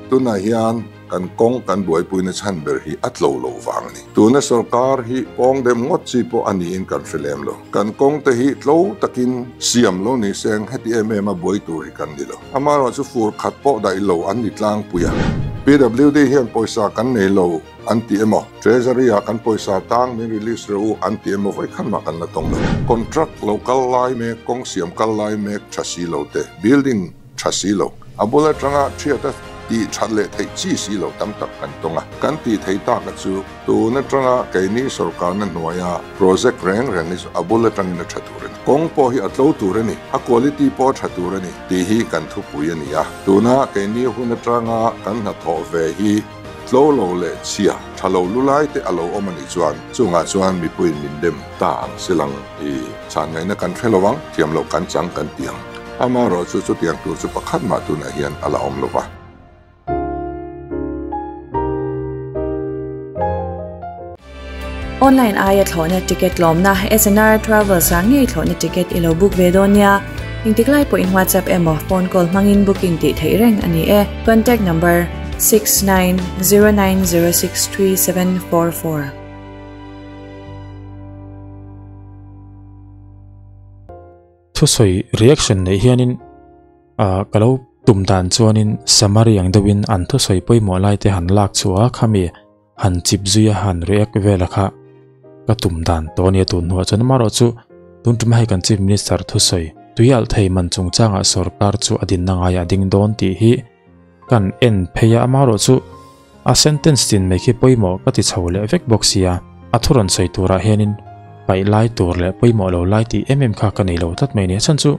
Tunah hian kan kawng kan buaipuina chhan ber hi a tlo loh vang a ni. Tuna sorkar hi pawng dem ngawt chi pawh a niin kan hre lem lo. Kan kawng te hi tlo takin siam lo ni seng heti em em a buai tur hi kan ni lo. Amaherawhchu fur khat pawh daih lo an ni tlangpui a. PWD hian pawisa kan nei lo an ti emaw, Treasury ah kan pawisa tang min release reuh u an ti emaw vawikhat mah kan la tawng lo. Contract lo kal lai mek, kawng siam kal lai mek tha si lo te, building tha si lo, a bul atanga thiata tih that leh theih chi si lo tam tak kan tawng a. Kan tih theih taka chu tun atanga keini sorkarna hnuaia project reng reng hi chu a bul atangin a tha tur a ni. Kawng pawh hi a tlo tur a ni, a quality pawh a tha tur a ni tih hi kan thupui a ni a. Tuna keini hun atanga kan hnathawh ve hi tlo lo leh chhia tha lo lu lai te a lo awm a nih chuan chungah chuan mipuiin min dem ta ang silang i chhan ngaihna kan hre lo ang, thiam loh kan chang kan ti ang. Amaherawhchu chutiang tur chu pakhat mah tunah hian a la awm lo va. Online aia thlawhna ticket lawmna SNR Travels ah ngei thlawhna ticket i lo book ve dawn nia. Engtik lai pawhin WhatsApp emaw phone call hmangin booking tih theih reng a ni e. Contact number, 6909063744. Thusawi reaction neih hianin ah ka lo tum dan chuanin summary ang deuhin an thusawi pawimawh lai te han lak chhuah a khami han chip zui a han react vel a kha ka tum dan tawh a nia tun hnuah chuan amaherawh chu tun tum hei kan chief minister thusawi tui alh thei man chungchangah sorkar chu a dinna ngaiah a ding dawn tih hi kan en phei a amaherawh chu a sentence tin mai khi pawimawh ka ti chho leh vek bawk sia a thu rawn sawi turah hianin paih lai tur leh pawimawh lo lai tih em em kha ka nei lo tlat mai a ni a chhan chu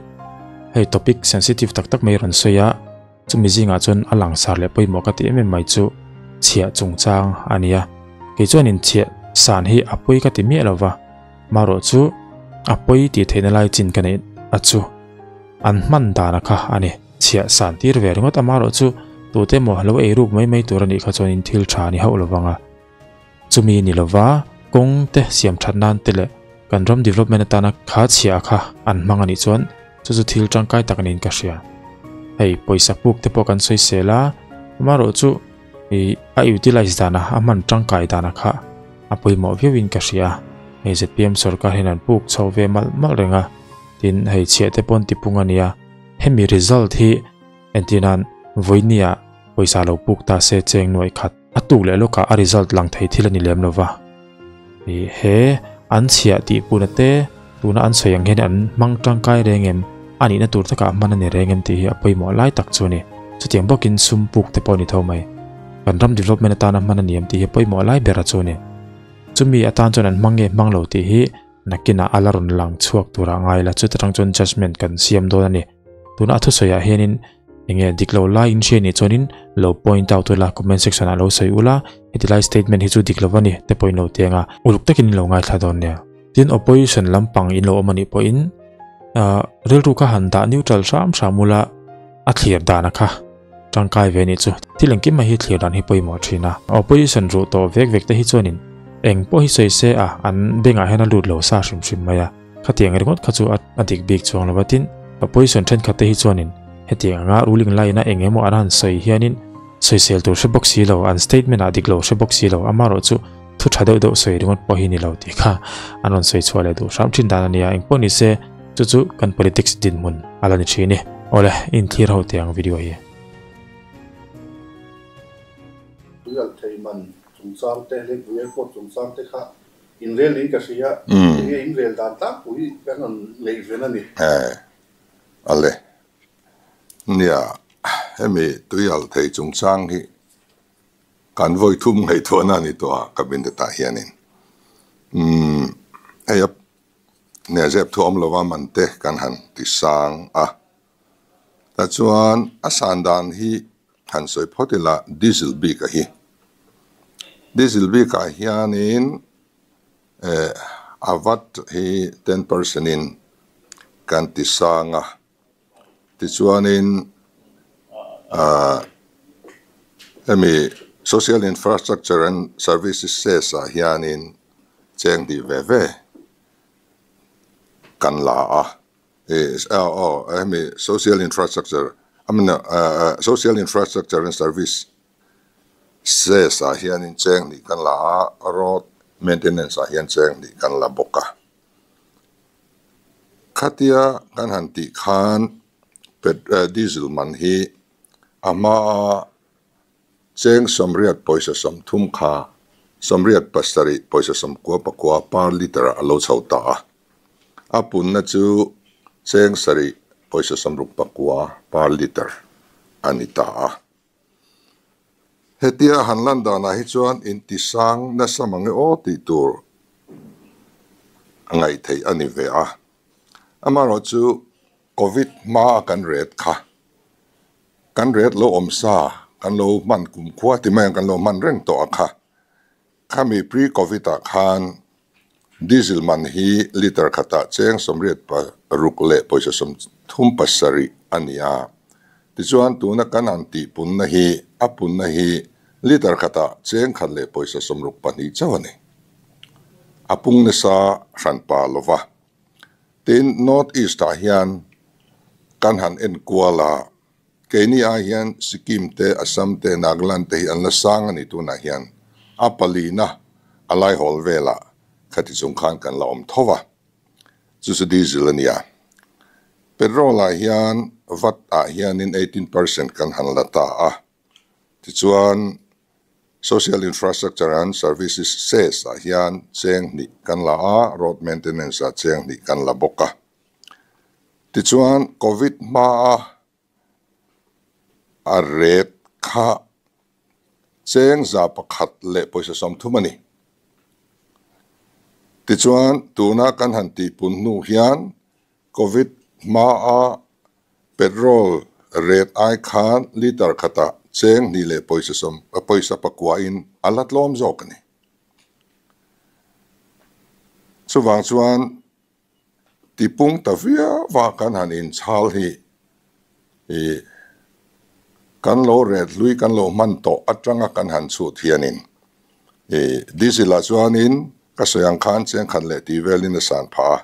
hei topic sensitive tak tak mai rawn sawi a. Chumi zingah chuan a langsar leh pawimawh ka ti em em mai chu chhiah chungchang a ni a, kei chuan inchhiah san hi a pawi ka ti miah lo va, marawh chu a pawi tih theihna lai chin ka neih a chu an hman dan a kha a ni, chhiah san tir ve ringawt a marawh chu tute emaw lo ei ruk mai mai tur a nih kha chuan in thil tha a ni hauh lo vang a, chumi ni lova kawng te siam that nan te leh kan ram development atana kha chhiah kha an hmang a nih chuan chu chu thil tangkai tak niin ka hria. Hei pawisa puk te pawh kan sawi sel a, amaherawh chu ih a utilize dana a hman tangkai dana kha a pawimawh viauin ka hria. Hei zpm sorkar hian an puk chho ve malh malh reng a, tin hei chhiah te pawh an tipung a nia. Hemi result hi entir nan vawinia pawisa lo puk ta se cheng nuaih khat a tuk leh lawkah a result lang thei thil a ni lem lova. Ih he an chhiah tih puna te tuna an sawi ang hian an hmang tangkai reng em a nihna tur takah hman a ni reng em tih hi a pawimawh lai tak chu a ni. Chutiang bawkin sum puk te pawh a ni tho mai. Kan ram development atana hman a ni em tih hi a pawimawh lai ber a chu a ni. Chumi atan chuan an hmang nge hmang lo tih hi nakinah a la rawn lang chhuak turah ngai la chuta tang chuan judgement kan siam dawn a ni. Tuna a thusawiah hianin enge dik lo lai in hria nih chuanin lo point out ula comment section ah lo sawi ula heti lai statement hi chu dik lo a ni te pawhin lo ti ang a uluk takin in lo ngaithla dawn nia. Tin opposition lampang in lo awm a nih pawhin ah rilru kha han dah neutral hram hram ula a thlir dan a kha tangkai ve nih chu thil engkim mai hi thlir dan hi pawimawh thin a opposition ruh tawh vek vek te hi chuanin eng pawh hi sawi se a an bengah hian a lut lo sa hrim hrim mai a. Khatiang ringawt kha chu a dik bik chuang lo va tin opposition thenkhat te hi chuanin hetiang anga ruling line a eng emaw an han sawi hianin sawisel tur hre bawk si lo an statement ah dik lo hre bawk si lo amaherawh chu thu tha deuh deuh sawi ringawt pawh hi ni lo tih kha an rawn sawi chhuah leh duh hram thin dan a nia engpawh ni se chu chu kan politics dinhmun a la ni thin e awle inthlir ho teh ang video hi. Tuialh thei man chungchang te Lengpui Airport chungchang te kha Inrel in ka hria, enge inrel dan tlangpui kan rawn neih ven a ni. Eh, ale. Nia, hemi tuialh thei chungchang hi kan vawi thum ngaihtuahna a ni tawh a cabinet ah hianin. Umm, hei a nia zep thu awm lova man te kan han ti sang a. Tachuan a san dan hi han sawi phawt ila diesel bik a hi. Diesel bikah hianin eh a vat hi 10% in kan ti sang a, tichuanin ah hemi social infrastructure and services cess ah hianin cheng tih ve ve kan la a. Aw hemi social infrastructure I mean social infrastructure and service cess ah hianin cheng hnih kan la a, road maintenance ah hian cheng hnih kan la bawk a. Khatia kan han tih khan diesel man hi a hmaa cheng sawmriat pawisa sawmthum kha sawmriat pasarih pawisa sawmkua pakua per litre a lo chho ta a. A punna chu cheng sarih pawisa sawmruk pakua per litre a ni ta a. Hetia han lan danah hi chuan intisang nasa mange aw tih tur a ngaih theih a ni ve a. Amaherawhchu Covid hmaa kan ret kha kan ret lo awm sa kan lo hman kumkhua ti mai ang kan lo hman reng tawh a kha. Khami pre-Covid ah khan diesel man hi litre khatah cheng sawmriat paruk leh pawisa sawmthum pasarih a ni a. Tichuan tuna kan han tih punna hi a punna hi litre khatah cheng khat leh pawisa sawmruk pahnih chauh a ni. A pung nasa hranpa lova. Tin, North East ah hian kan han enkual a, keini ai hian Sikkim te, Assam te, Nagaland te hi an la sang a ni tunah hian a palina a laihawl velah khati chung khan kan la awm tho va, chu chu diesel a nia. Petrol ah hian vat ah hianin 18% kan han la ta a, tichuan Social Infrastructure and Services cess ah hian cheng hnih kan la a, road maintenance ah cheng hnih kan la bawk a. Tichuan Covid hmaa a ret kha cheng za pakhat leh pawisa sawmthum a ni. Tichuan tuna kan han tihpun hnu hian Covid hmaa petrol ret ai khan litre khatah cheng hnih leh pawisa sawm pawisa pakuain a la tlawm zawk a ni. Chuvang chuan tipung ta viau a kan han inchhal hi ih kan lo ret hlui kan lo hman tawh atanga kan han chhut hianin ih diesel ah chuanin ka sawi ang khan cheng khat leh tih velin a san phah a.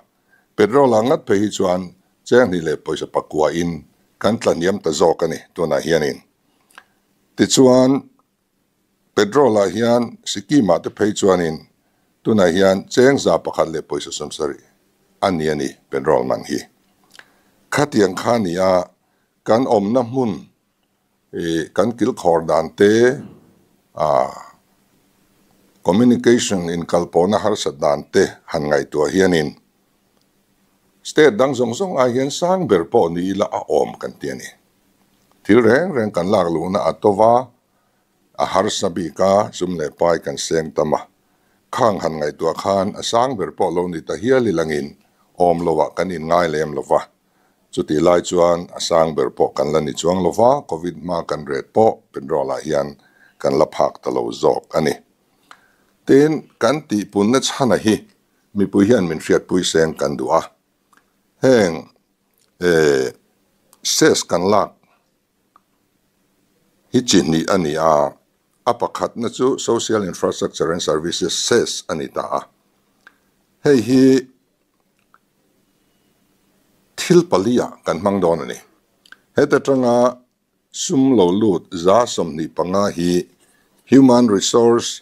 Petrol ah ngat phei hi chuan cheng hnih leh pawisa pakua in kan tla hniam ta zawk a ni tunah hianin. Tichuan petrol ah hian Sikkim ah te phei chuanin tunah hian cheng za pakhat leh pawisa sawmsarih a ni a ni petrol man hi. Khatiang kha ni a kan awmna hmun Ih kan kilkhawr dan te ah communication inkalpawhna harsat dan te han ngaihtuah hianin state dang zawng zawng ai hian sang ber pawh ni ila a awm kan ti a ni. Thil reng reng kan lak luhna a to va, a harsa bik a, sum leh pai kan seng tam a. Khang han ngaihtuah khan a sang ber pawh lo ni ta hial ilangin awm loah kan inngai lem lo va. Chutih lai chuan a sang ber pawh kan la ni chuang lo va, Covid hma kan ret pawh petrol ah hian kan la phak ta lo zawk a ni. Tin, kan tihpunna chhana hi mipui hian min hriatpui seng kan duh a. Heng cess kan lak hi chi hnih a ni a, a pakhatna chu Social Infrastructure and Services cess a ni ta a. Hei hi Thil pali ah kan hmang dawn a ni. Heta tanga sum lo lut 25 hi Human Resource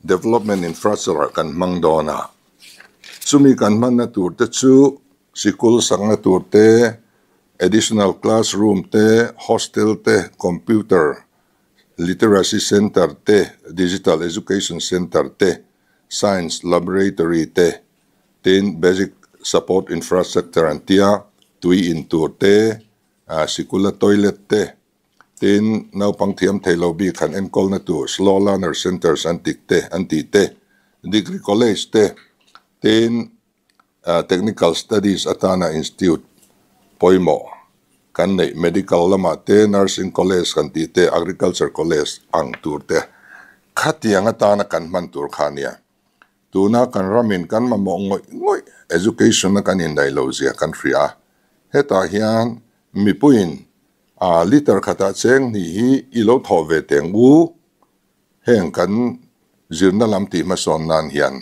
Development Infrastructure ah kan hmang dawn a. Chumi kan hmanna tur te chu sikul sakna tur te, additional classroom te, hostel te, computer literacy center te, digital education center te, science laboratory te, Tin, Basic Support Infrastructure an tia, tui in tur te, sikula toilet te, tin, naupang thiam thei lo bik han enkawlna tur Slow Learner Centres an tik te, an tih te, Degree College te, tin, Technical Studies atana Institute pawimawh kan neih Medical lamah te, Nursing College kan tih te, Agriculture College ang tur te khatiang atana kan hman tur kha a nia. Tuna kan ramin kan mamawh ngawih ngawih education a kan indaih lo zia kan hria a, hetah hian mipuiin a liter khatah cheng hnih hi i lo thawh ve teng u, heng kan zirna lam tih hmasawn nan hian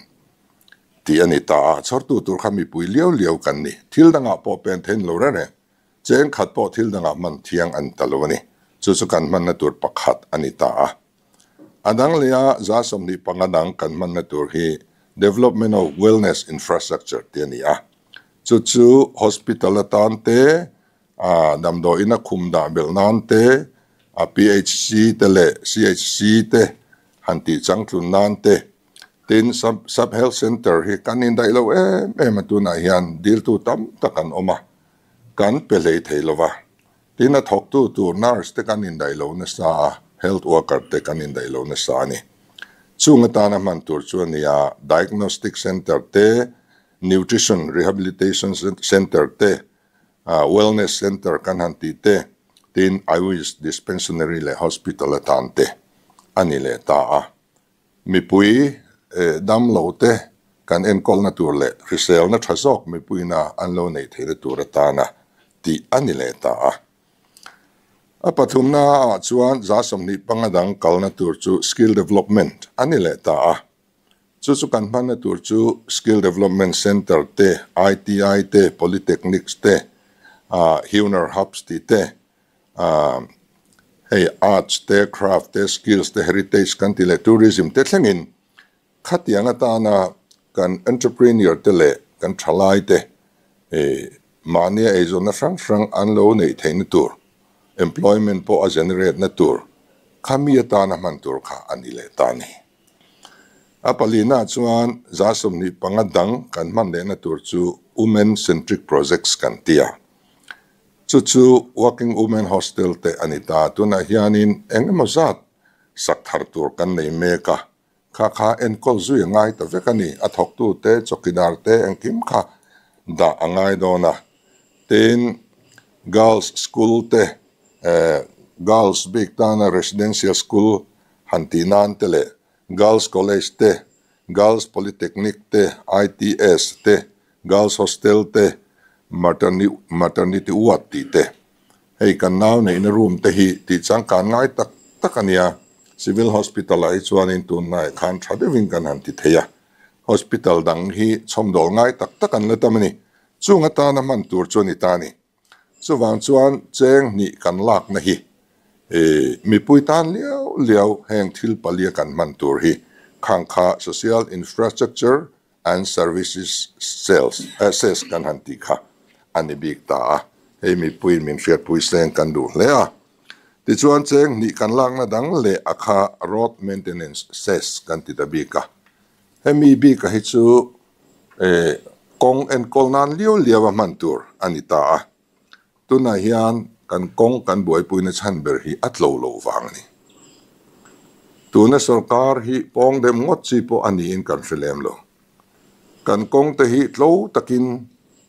tih a ni ta a, chhawrtu tur kha mipui liau liau kan ni, thil dangah pawh pen thein lo reng reng. Cheng khat pawh thil dangah hman thiang a ni ta lo a ni. Chu chu kan hmanna tur pakhat a ni ta a. A dang leh a 25 dang kan hmanna tur hi Development of Wellness Infrastructure tih a ni a. Chu chu Hospital atan te, damdawiin a khum dah belh nan te, a PHC te leh CHC te han tih changtlun nan te, tin Sub Health Centre hi kan indaih lo em em a tunah hian diltu tam tak an awm a, kan pe hlei thei lo va. Tin a thawktu tur nurse te kan indaih lo nasa a, health worker te kan indaih lo nasa a ni. Chung atana hman tur chu a ni a, diagnostic centre te, nutrition rehabilitation centre te, wellness centre kan han tih te, tin Ayush dispensary leh hospital atan te a ni leh ta a. Mipui dam lo te kan enkawlna tur leh hriselna tha zawk mipuina an lo neih theihna tur atana tih a ni leh ta a. A pathumna ah chuan 25 dang kalna tur chu skill development a ni leh ta a. Chu chu kan hmanna tur chu skill development centre te, ITI te, polytechnics te, Hunar hubs tih te, hei arts te, craft te, skills te, heritage kan tih leh tourism te thlengin khatiang atana kan entrepreneur te leh kan thalai te mahnia eizawnna hrang hrang an lo neih theihna tur, employment pawh a generate na tur khami atana hman tur kha a ni leh ta a ni. A palina chuan 25 dang kan hman lehna tur chu women centric projects kan ti a. Chu chu Working Women Hostel te a ni ta. Tunah hianin eng emaw zat sak thar tur kan nei mek a, kha kha enkawl zui a ngai ta vek a ni. A thawktu te, chawkidar te engkim kha dah a ngai dawn a. Tin, Girls School te, Girls bik tana Residential School han tih nan te leh Girls College te, Girls Polytechnic te, ITS te, Girls Hostel te, Maternity Ward tih te. Hei kan nau neihna room te hi tih changkan ngai tak tak a nia. Civil Hospital ah hi chuanin tunhnaiah khan tha deuhin kan han ti thei a. Hospital dang hi chhawmdawl ngai tak tak an la tam a ni. Chung atana hman tur chu a ni ta a ni. Chuvang chuan cheng hnih kan lakna hi mipui tan liau liau heng thil palia kan hman tur hi khang kha Social Infrastructure and Services Sales cess kan han tih kha a ni bik ta a, hei mipuiin min hriatpui seng kan duh hle a. Tichuan cheng hnih kan lakna dang leh a kha Road Maintenance cess kan ti ta bik a. Hemi bika hi chu kawng enkawl nan liau liau a hman tur a ni ta a. Tunah hian kan kawng kan buaipuina chhan ber hi a tlo loh vang a ni. Tuna sorkar hi pawng dem ngawt chi pawh a niin kan hre lem lo. Kan kawng te hi tlo takin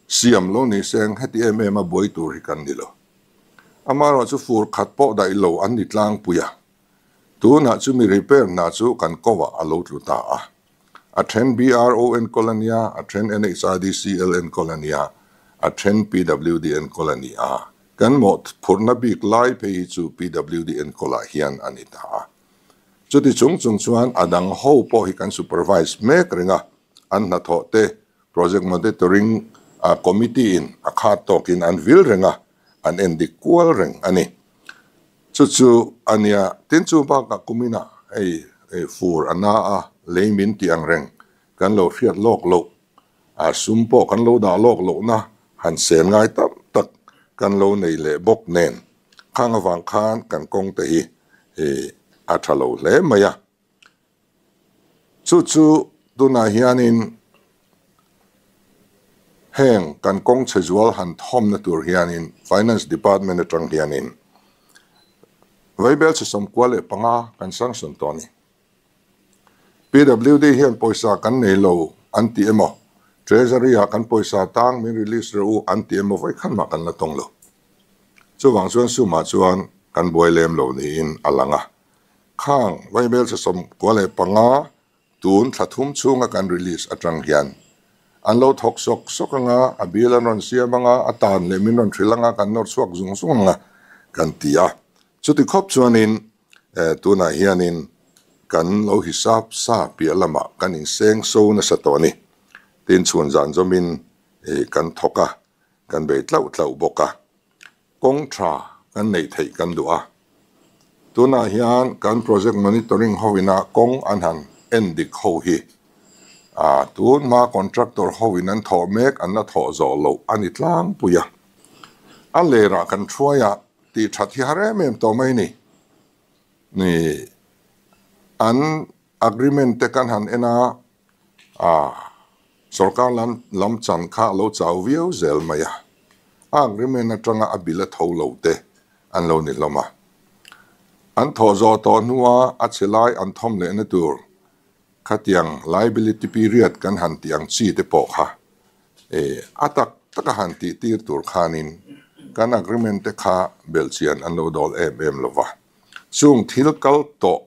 siam lo ni seng heti em em a buai tur hi kan ni lo. Amaherawhchu chu fur khat pawh daih lo an ni tlangpui a. Tunah chu mi repair hna chu kan kawah a lo tlu ta a. A then BRO enkawl a nia, a then NHIDCL enkawl a nia, a then PWD enkawl a ni a. Kan mawh phurhna bik lai phei hi chu PWD enkawlah hian a ni ta a. Chuti chung chung chuan a dang ho pawh hi kan supervise mek reng a, an hnathawh te Project Monitoring Committee in a khat tawkin an vil reng a, an endik kual reng a ni. Chu chu a nia, tin chu bakah kuminah hei fur a na a, lei min tih ang reng kan lo hriat lawk loh, a sum pawh kan lo dah lawk lohna han sel ngai tam tak kan lo nei leh bawk nen khang avang khan kan kawng te hi a tha lo hle mai a. Chu chu tunah hianin heng kan kawng chhe zual han thawmna tur hianin Finance Department atang hianin vaibel chhe 95 kan sanction tawh a ni. PWD hian pawisa kan nei lo an ti emaw, Treasury ah kan pawisa tang min release reuh u an ti emaw vawikhat mah kan la tawng lo. Chuvang chuan sumah chuan kan buai lem lo niin a lang a. Khang vaibel chhe 95 tun thla thum chhunga kan release atang hian an lo thawk sawk sawk anga, a bill an rawn siam anga, a tan leh min rawn hrilh anga kan nawr chhuak zung zung anga kan ti a. Chuti khawp chuanin tunah hianin kan lo hisap sa piah lamah kan inseng so nasa tawh a ni. Tin chhun zan zawmin kan thawk a, kan bei tlauh tlauh bawk a. Kawng tha kan neih theih kan duh a. Tunah hian kan project monitoring hoina kawng an han en dik ho hi a tun hma contractor hoin an thawh mek an la thawh zawh loh a ni tlangpui a. A lerah kan hruai a tih that hi har em em tawh mai ni. Ni an agreement te kan han en a, a sorkar lam lam chan kha a lo chau viau zel mai a, a agreement atanga a bill a tho lo te an lo ni hlawm a. An thawh zawh tawh hnua a chhe lai an thawm lehna tur khatiang liability period kan han tih ang chi te pawh kha e a tak taka han tih tir tur khanin kan agreement te kha belhchian an lo dawl em em lo va. Chung thil kal tawh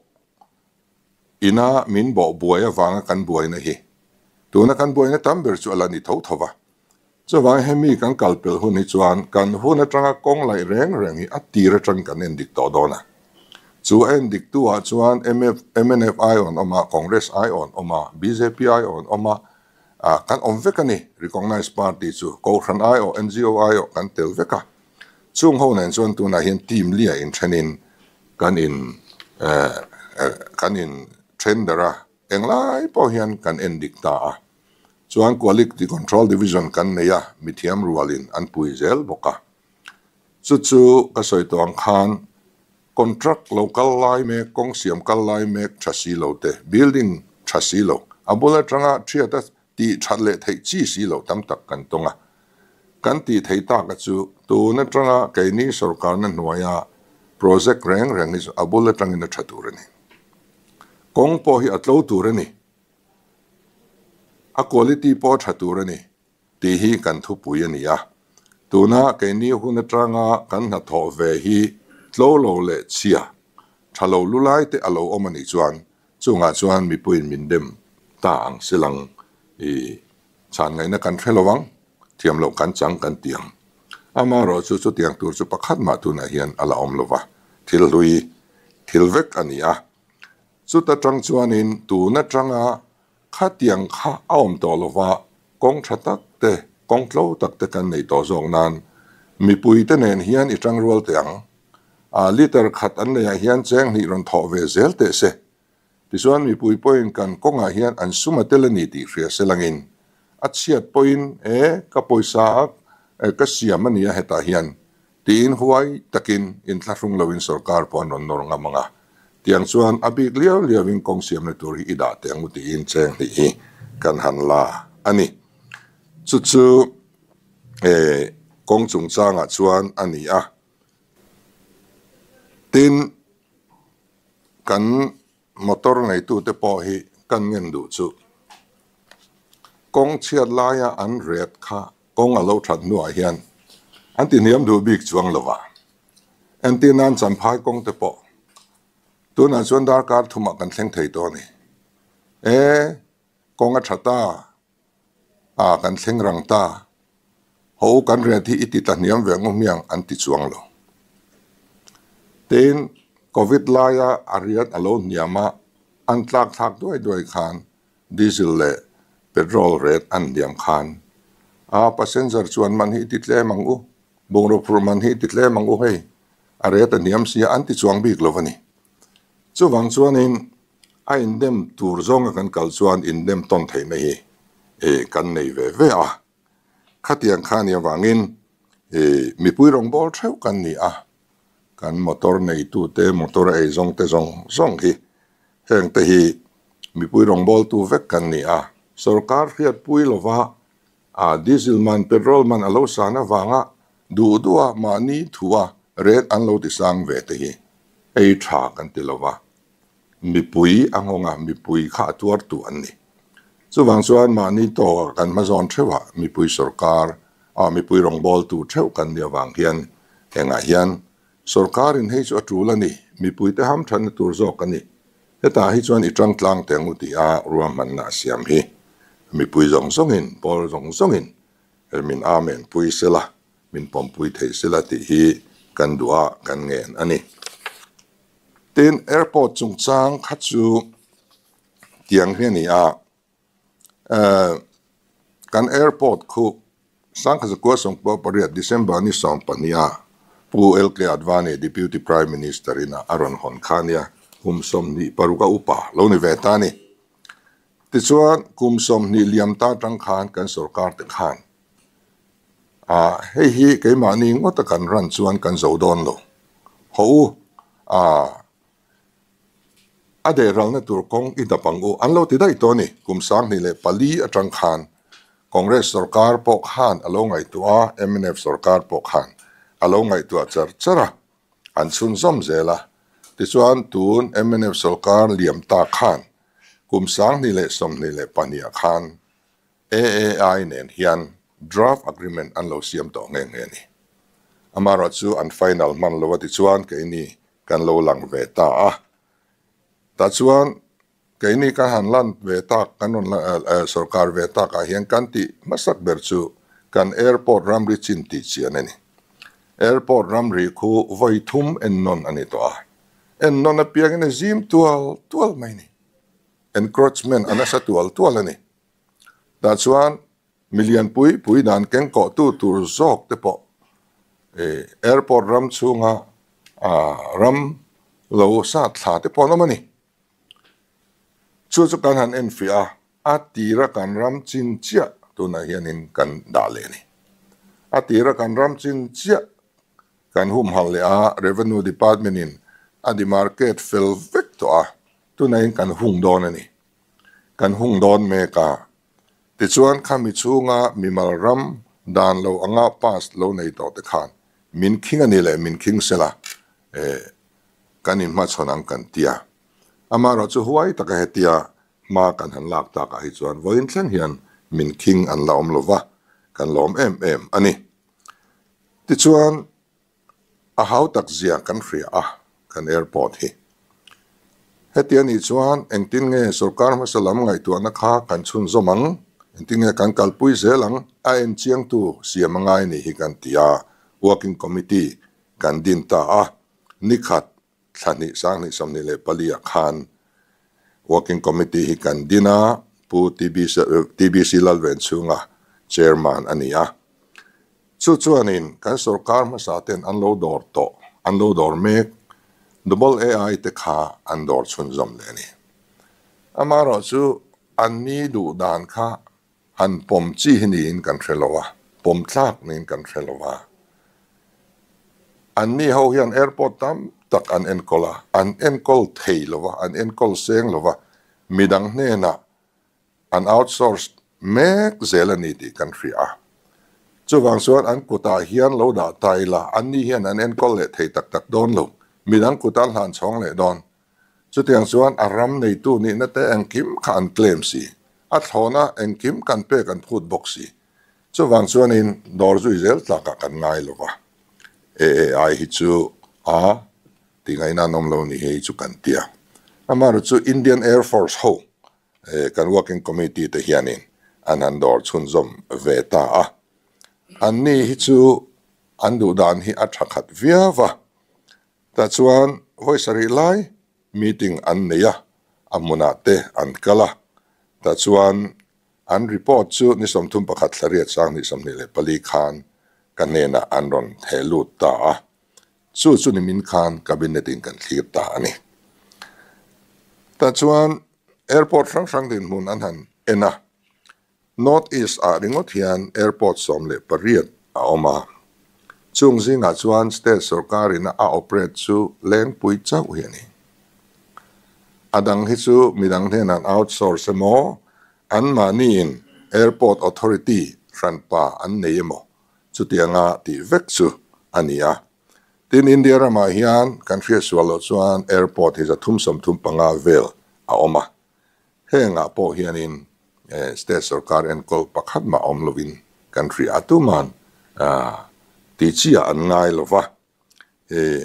Ina min bawh buai avanga kan buaina hi tuna kan buaina tam ber chu a la ni tho tho va. Chuvang hemi kan kal pel hun hi chuan kan hun atanga kawng laih reng reng hi a tir atang kan en dik tawh dawn a. Chu a en dik tu ah chuan MF, mnf ai awn awm a, Congress ai awn awm a, bjp ai awn awm a, ah kan awm vek a ni. Recognized party chu Kohhran ai awh, NGO ai awh kan tel vek a. Chung ho nen chuan tunah hian team lia inthenin kan in kan in then ber a, englai pawh hian kan en dik ta a. Chuan Quality Control Division kan nei a, mithiam rualin an pui zel bawk a. Chu chu ka sawi tawh ang khan contract lo kal lai mek, kawng siam kal lai mek tha si lo te, building tha si lo, a bul atanga thiata tih that leh theih chi si lo tam tak kan tawng a. Kan tih theih tak a chu tun atanga keini sorkarna hnuaia project reng reng hi chu a bul atangin a tha tur a ni. Kawng pawh hi a tlo tur a ni. A quality pawh a tha tur a ni tih hi kan thupui a ni a. Tuna keini hun atanga kan hnathawh ve hi tlo lo leh chhia tha lo lu lai te a lo awm a nih chuan Chungah chuan mipuiin min dem ta ang silang i chhan ngaihna kan hre lo ang, thiam loh kan chang kan ti ang. Amaherawh chu chutiang tur chu pakhat mah tunah hian a la awm lo va, thil hlui thil vek a ni a. Chuta tang chuanin tun atanga khatiang kha a awm tawh lo va, kawng tha tak te, kawng tlo tak te kan nei tawh zawk nan mipuite nen hian i tangrual teh ang. A liter khat an neihah hian cheng hnih rawn thawh ve zel teh se. Tichuan mipui pawhin kan kawngah hian an sum a tel a ni tih hria se langin a chhiat pawhin e ka pawisa a ka siam a nia hetah hian tiin huai takin inthlahrung loin sorkar pawh an rawn nawr ngam ang a. Tiang chuan a bik liau liauin kawng siamna tur hi i dah teh ang u tiin cheng hnih hi kan han la a ni. Chu chu e kawng chungchangah chuan a ni a. Tin, kan motor neitute pawh hi kan ngen duh chu kawng chhiat laia an ret kha kawng a lo that hnuah hian an ti hniam duh bik chuang lo va. Entir nan Champhai kawng te pawh tunah chuan darkar thumah kan thleng thei tawh a ni. E, kawng a tha ta. A kan thleng rang ta. Ho kan riat hi i ti ta hniam ve ngawm hiang an ti chuang lo. Tin, Covid laia a riat a lo hniam a, an tlak thlak duai duai khan diesel leh petrol rate an hniam khan a passenger chuan man hi i ti tlem ang u, bungraw phurh man hi i ti tlem ang u hei, a rate a hniam sia an ti chuang bik lo a ni. Chuvang chuanin A indem tur zawnga kan kal chuan indem tawn theihna hi kan nei ve ve a. Khatiang kha nih avangin mipui rawngbâwl theuh kan ni a, kan motor neitute, motor ei zawngte zawng zawng hi hengte hi mipui rawngbâwltu vek kan ni a. Sorkar hriatpui lova diesel man, petrol man a lo san avanga duh duha mahni thua rate an lo tisang ve te hi ei tha kan ti lova. Mipui a nghawng a, mipui kha a tuartu an ni. Chuvang chuan mahni tawka kan hmazawn theuh a, mipui sorkar a mipui rawngbawltu theuh kan nih avang hian engah hian sorkarin hei chu a tul a ni, mipuite hamthatna tur zawk a ni. Hetah hi chuan i tang tlang teh ang u tih a ruahmanna a siam hi mipui zawng zawngin, pawl zawng zawngin min amen pui sela, min pawmpui thei sela tih hi kan duh a, kan ngen a ni. Tin, airport chungchang kha chu tiang hi a ni a, kan airport khu Sangkhazakua 98 December ni 12 a. Pu LK Advani Deputy Prime Minister in a a rawn hawn kha nia kum 26 a upa lo ni ve ta a ni. Tichuan kum 20 liam ta atang khan kan sorkar te khan a hei hi keimahni ngawta kan ran chuan kan zo dawn lo. Haw u a a dehralna tur kawng i dap ang u an lo ti daih tawh a ni. Kum 2004 atang khan Congress sorkar pawh khan a lo ngaihtuah a, mnf sorkar pawh khan a lo ngaihtuah char char a, an chhunzawm zel a. Tichuan tun mnf sorkar liam ta khan kum 2022 ah khan AAI nen hian draft agreement an lo siam tawh nghe nghe a ni. Amaherawhchu an final hman lo a tichuan keini kan lo lang ve ta a. Tah chuan keini kan han lan ve tak, kan rawn sorkar ve takah hian kan tih hmasak ber chu kan airport ramri chin tih chian a ni. Airport ramri khu vawi thum ennawn a ni tawh a. Ennawn apiangin a zim tual tual mai a ni. Encroachment a nasa tual tual a ni. Tah chuan milian pui pui dan keng kawhtu tur zawk te pawh airport ram chhunga ram lo sat thla te pawh an awm a ni. Chu chu kan han enfiah a, a tira kan ram chin chiah tunah hianin kan dah leh a ni. A tira kan ram chin chiah kan humhalh leh a, Revenue Department in a demarcate fel vek tawh a, tunahin kan hung dawn a ni. Kan hung dawn mek a. Tichuan khami chhunga mimal ram dan lo anga pass lo nei tawh te khan min khing a ni leh min khing sela kan inhmachhawn ang kan ti a. Amaherawh chu huai taka hetia hma kan han lak takah hi chuan vawiin thleng hian min khing an la awm lova, kan lawm em em a ni. Tichuan a hau tak zia kan hria a kan airport hi. Heti a nih chuan engtin nge sorkar hmasa lam ngaihtuahna kha kan chhunzawm ang, engtin nge kan kalpui zel ang a enchiangtu siam a ngai ni hi kan ti a, working committee kan din ta a, nikhat thla hnih 2024 ah khan working committee hi kan din a, Pu TBC Lalvenchhunga chairman a ni a. Chu chuanin kan sorkar hmasa ten an lo dawr tawh, an lo dawr mek, Double AI te kha an dawr chhunzawm leh a ni. Amaherawh chu an ni duh dan kha han pawm chi hi niin kan hre lo a, pawm tlak niin kan hre lo a. An ni ho hian airport tam tak an enkawl a, an enkawl thei lo va, an enkawl seng lo va, midang hnenah an outsource mek zel a ni tih kan hria a. Chuvang chuan an kutah hian lo dah ta ila, an ni hian an enkawl leh thei tak tak dawn lo, midang kut an hlan chhawng leh dawn. Chutiang chuan a ram neitu nihna te engkim kha an claim si, a thlawna engkim kan pek an phut bawk si. Chuvang chuanin dawr zui zel tlakah kan ngai lo va, AAI hi chu a tih ngaihna an awm lo ni hei chu kan ti a. Amaherawhchu chu Indian Air Force ho kan working committee te hianin an han dawr chhunzawm ve ta a. Anni hi chu an duh dan hi a tha khat viau va. Tah chuan vawi sarih lai meeting an nei a, a hmunah te an kal a. Tah chuan an report chu ni 31 thla riat 2024 khan ka hnenah an rawn theh lut ta a. Chu chu nimin khan cabinet in kan thlir ta a ni. Tah chuan airport hrang hrang dinhmun an han en a. North East ah ringawt hian airport 18 a awm a. Chung zingah chuan state sorkarin a operate chu lengpui chauh hi a ni. A dang hi chu midang hnenah an outsource emaw, anmahniin airport authority hranpa an nei emaw chutianga tih vek chu a ni a. Tin, India ramah hian kan hriatsual loh chuan airport hi 335 vel a awm a. Hengah pawh hianin state sorkar enkawl pakhat mah awm lovin kan hria a, tuman tih chiah an ngai lo va.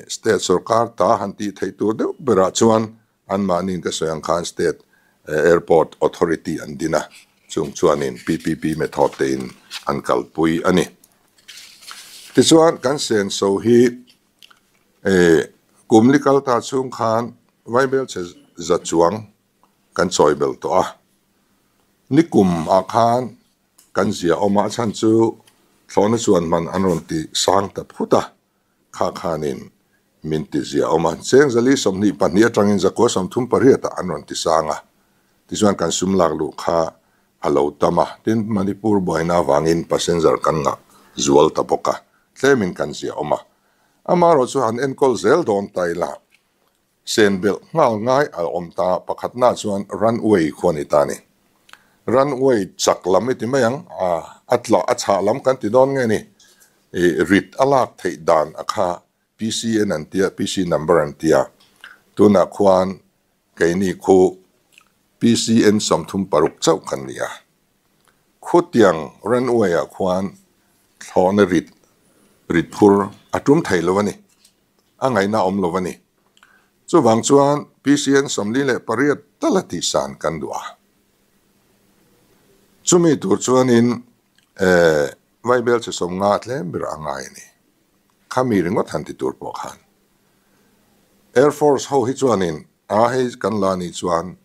State sorkar ta han tih theih tur deuh berah chuan anmahniin ka sawi ang khan state airport authority an din a, chung chuanin PPP method tein an kalpui a ni. Tichuan kan senso hi kum li kal ta chhung khan vaibelchhe za chuang kan chawi bel tawh a. Nikum ah khan kan zia awm a, a chhan chu thlawhna chuan man an rawn ti sang ta phut a. Kha khanin min ti zia awm a, cheng 422 atangin 938 ah an rawn ti sang a, tichuan kan sum lak luh kha a lo tam a, tin Manipur buaina avangin passenger kan ngah zual ta bawk a, tlemin kan zia awm a. Amaherawh chu han enkawl zel dawn ta ila, sen belh nghal ngai a awm ta, pakhatna chuan runway khu a ni ta a ni. Runway chak lam i ti mai ang, a tla a chhah lam kan ti dawn nge ni, rit a lak theih dan a kha PCN an tia, PC number an tia, tunah khuan keini khu PCN 36 chauh kan ni a. Khutiang runway ah khuan thlawhna rit rit phur a tum thei lo a ni. A ngaihna awm lo a ni. Chuvang chuan PCN 48 tala tihsan kan duh a. Chumi tur chuanin Vaibel chi 50 tlem ber a ngai a ni. Khami ringawt han ti tur pawh khan. Air Force ho hi chuanin a hei kan la nih chuan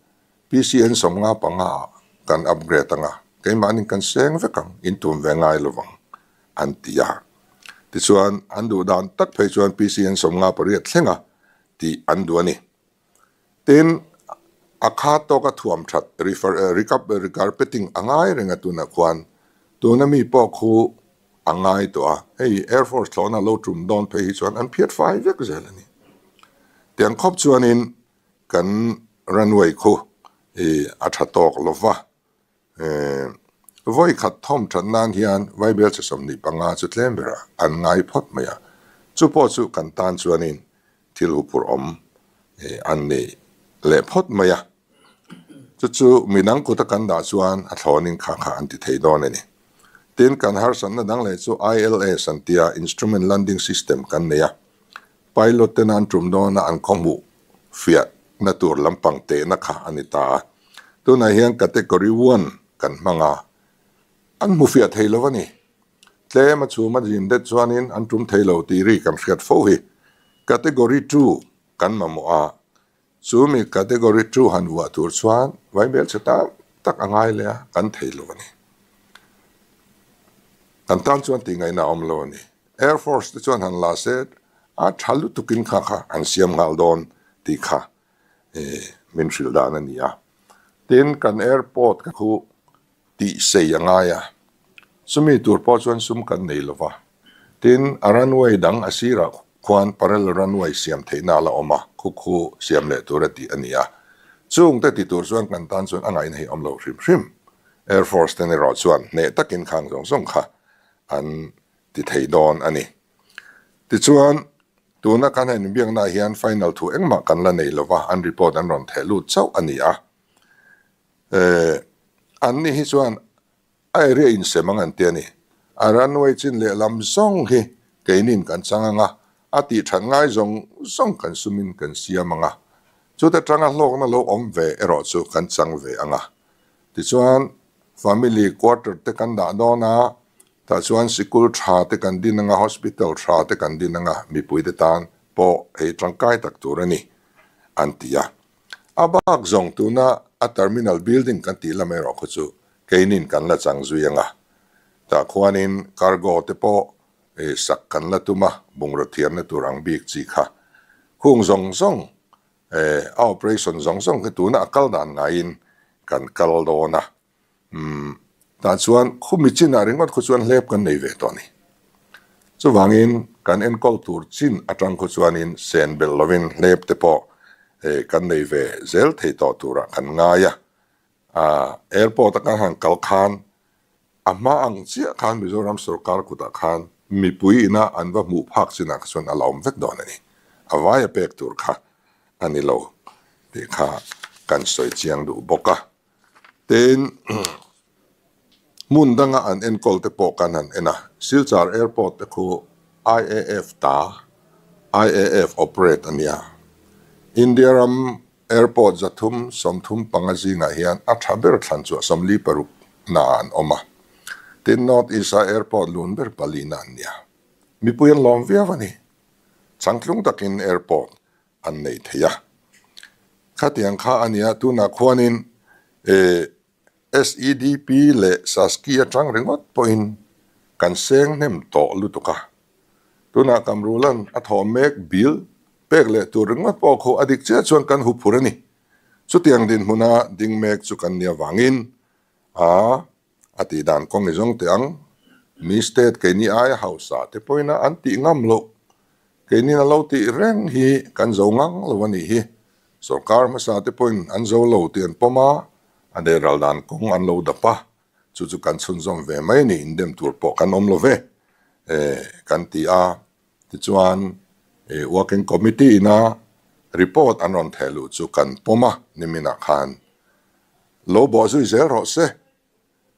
PCN 55 ah kan upgrade anga keimahnin kan seng vek ang, in tum ve ngai lovang an ti a. Tichuan an duh dan tak phei chuan PCN 58 thlenga tih an duh a ni. Tin, a kha tawka thuam that recarpeting a ngai reng a tunah khuan tuna mi pawh khu a ngai tawh a, hei Air Force thlawhna lo tum dawn phei hi chuan an phiat fai vek zel a ni. Tiang khawp chuanin kan runway khu a tha tawk lo va, vawi khat thawm that nan hian Vaibel chi 25 chu tlem berah an ngai phawt mai a, chu pawh chu kan tan chuanin thil huphurh awm an ni leh phawt mai a, chu chu midang kuta kan dah chuan a thlawnin kha kha an ti thei dawn a ni. Tin, kan harsatna dang leh chu ILS an tia Instrument Landing System kan nei a, pilot tena an tum dawna an khawhmuh fiah na tur lampang tehna kha a ni ta a, tunah hian Category One kan hmang a, an hmu fiah thei lo a ni. Tlem a chhum a zin det chuanin an tum thei lo tih ri kan hriat fo hi. Category 2 kan mamawh a, chu mi Category 2 han vuah tur chuan vaibel chhe tam tak a ngai leh a, kan thei lo a ni. Kan tan chuan tih ngaihna a awm lo a ni. Air Force te chuan han la se a tha lutukin kha kha an siam nghal dawn tih kha min hrilh dan a ni a. Tin, kan airport khu tih sei a ngai a, chumi tur pawh chuan sum kan nei lo va. Tin, a runway dang a sirah khuan parallel runway siam theihna a la awm a, khu khu siam leh tur a tih a ni a. Chungte ti tur chuan kan tan chuan a ngaihna hi a awm lo hrim hrim. Air Force ten erawh chuan hneh takin khang zawng zawng kha an ti thei dawn a ni. Tichuan, tuna kan han inbiaknaah hian final thu engmah kan la nei lo va, an report an rawn theh lut chauh a ni a. An ni hi chuan a area insem ang an ti a ni. A runway chin lehlam zawng hi keinin kan chang ang a, a tih that ngai zawng zawng kan sumin kan siam ang a. Chuta tanga hlawkna lo awm ve erawh chu kan chang ve ang a. Tichuan, family quarter te kan dah dawn a, tah chuan sikul tha te kan din ang a, hospital tha te kan din ang a, mipuite tan pawh ei tangkai tak tur a ni, an ti a. A bak zawng tuna a terminal building kan tih lam erawh khaw chu keinin kan la chang zui ang a. Tah khuanin cargo te pawh sak kan la tum a, bungraw thiamna tur ang bik chi kha. Khung zawng zawng a operation zawng zawng khi tuna a kal dan ngaiin kan kal dawn a. Umm, tah chuan khumi chinah ringawt khu chuan hlep kan nei ve tawh a ni. Chuvangin kan enkawl tur chin atang khu chuanin sen belh lovin hlep te pawh kan nei ve zel thei tawh turah kan ngai a. Aaa, airport a kan han kal khan a hma ang chiah khan Mizoram sorkar kutah khan mipui ina an va hmuh phak chinah kha chuan a la awm vek dawn a ni. A vaia pek tur kha a ni lo tih kha kan sawi chiang duh bawk a. Tin, hmun danga an enkawl te pawh kan han en a, Silchar Airport te khu IAF ta, IAF operate a nia. India ram airport 335 zingah hian a tha ber thlan chu 46 na an awm a. Tin, North East-a airport lun ber palina an nia. Mipui an lawm viau a ni. Changtlung takin airport an nei thei a. Khatiang kha a nia, tunah khuanin SEDP leh Saski atang ringawt pawhin kan seng hnem tawh lutuk a. Tunah Kamrulan a thawh mek bill pek leh tur ringawt pawh khu a dik chiah chuan kan huphur a ni. Chutiang dinhmuna ding mek chu kan nia vangin a a tih dan kawng i zawng teh ang. Mi state keini aia hausa te pawhin a an tih ngam loh. Keinin a lo tih reng hi kan zo ngang lo a nih hi. Sorkar hmasa te pawhin an zo lo tih an pawm a, a dehral dan kawng an lo dap a. Chu chu kan chhunzawm ve mai a ni, indem tur pawh kan awm lo ve kan ti a. Tichuan Working Committee ina report an rawn theh luh chu kan pawm a niminah khan lo bawh zui zel rawh se.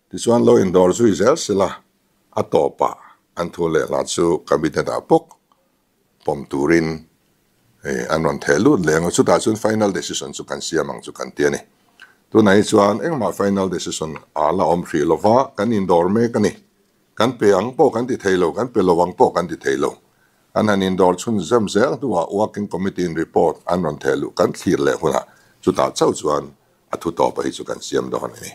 Tichuan lo indawr zui zel sela a tawpah an thu leh hla chu Cabinet ah bawk pawm turin an rawn theh lut leh ang a, chutah chuan final decision chu kan siam ang chu kan ti a ni. Tunah hi chuan engmah final decision a la awm hrih lova kan indawr mek a ni. Kan pe ang pawh kan ti thei lo, kan pe lo ang pawh kan ti thei lo. An han indawr chhun zem zel hnuah working committee in report an rawn theh luh kan thlir leh hunah chutah chauh chuan a thu tawpa hi chu kan siam dawn a ni.